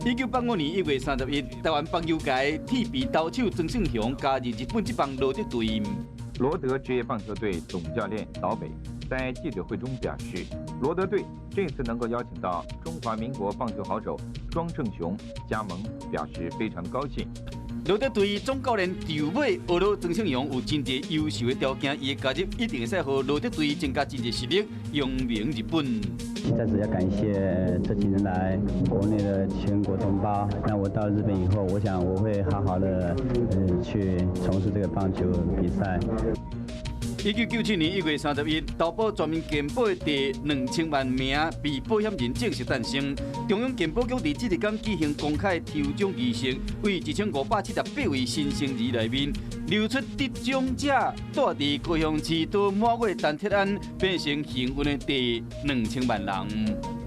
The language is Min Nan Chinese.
1985年1月31，台灣棒球界鐵皮投手莊勝雄加入日本職棒羅德隊。羅德職業棒球隊總教練島北在記者會中表示，羅德隊這次能夠邀請到中華民國棒球好手莊勝雄加盟，表示非常高興。羅德隊總教練稻尾學到莊勝雄有真濟優秀的條件，伊的加入一定會使予羅德隊增加真濟實力，揚名日本。在此要感謝這幾年來國內的全國同胞。那我到日本以後，我想我會好好的去從事這個棒球比賽。1997年1月31，投保全民健保的第2000萬名被保險人正式誕生。中央健保局佇這一工舉行公開抽獎儀式，為1578位新生兒內面流出得獎者，住佇高雄市倒滿月陳鐵安變成幸運的第2000萬人。